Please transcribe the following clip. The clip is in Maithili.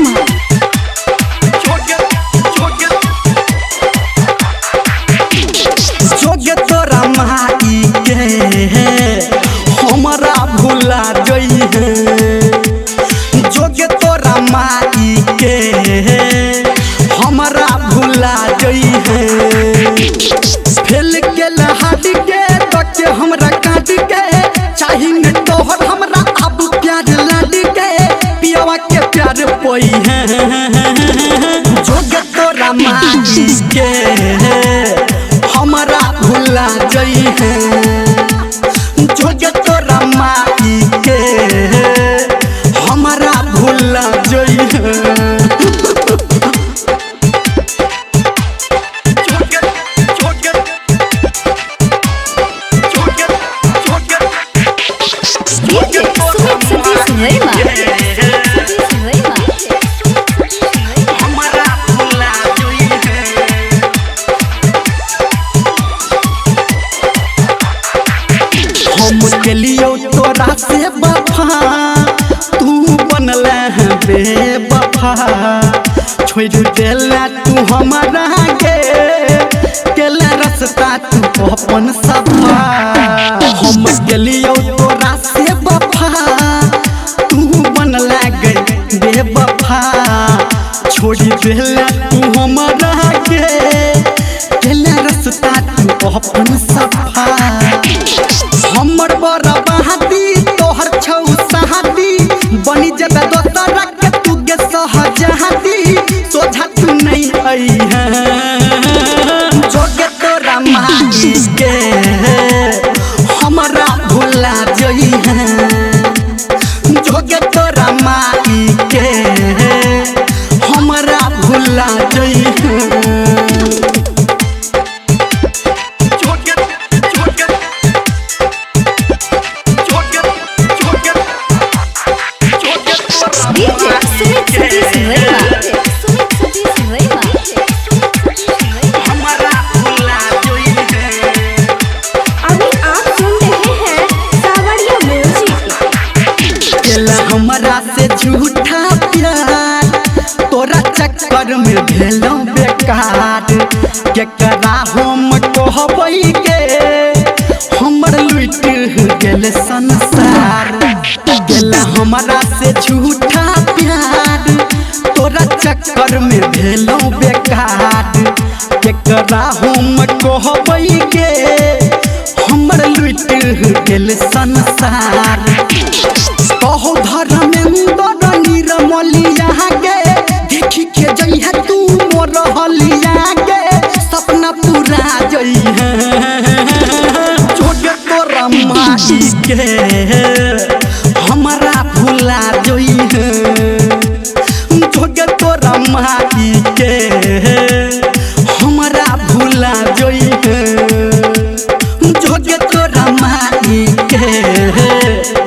Verma. जोगे तोरा माई के हमरा भुला जइहे, जोगे तोरा माई के हमरा भुला जइहे। फेल के लहाट के तके हमरा काट के चाही न तोहर हमरा अब प्यार लाड के पियावा के प्यार पई है। जोगे तोरा माई के हमरा भुला जइहे, जोगे तोरा माई के हमरा भुला जइहे। DJ Sumit Satish Verma. Satish Verma. हमरा भुला जइहे। हम केलियो तोरा से वफा, तू बनल है बेवफा। छोड़ देला तू हमारा के केला रास्ता तू अपन सफा। हम केलियो तोरा से वफा, तू बनल गई बेवफा। छोड़ देला तू हमारा के केला रास्ता तू अपन सफा। हमर बरबादी तोहर छौ शादी, बनी जेबे दोसरा के तू गे सहजादी। सोझा तू नहीं अइहे, जोगे तोरा माई के हमरा भुला जइहे, जोगे तोरा माई के हमरा भुला जइहे। DJ Sumit Satish Verma. Sumit Satish Verma. हमरा भुला जइहे। अभी आप सुन रहे हैं सावरिया म्यूजिक। केला हमरा से झूठा प्यार, तोरा चक्कर में भेलौ बेकार। केकरा हम कहबै के हमर लुटि गेल संसार। केला हमरा से झूठा प्यार, तोरा चक्कर में भेलौ बेकार। केकरा हम कहबै के हमर लुटि गेल संसार। कहो धर्मेंद्र निरमलिया गे, देखी के जइहे तू मोर हलिया गे। सपना पूरा जइहे, छोड़ तोरा माई के हमरा भुला जइहे, छोड़ तोरा माई के हमरा भुला जइहे, जोगे तोरा माई के।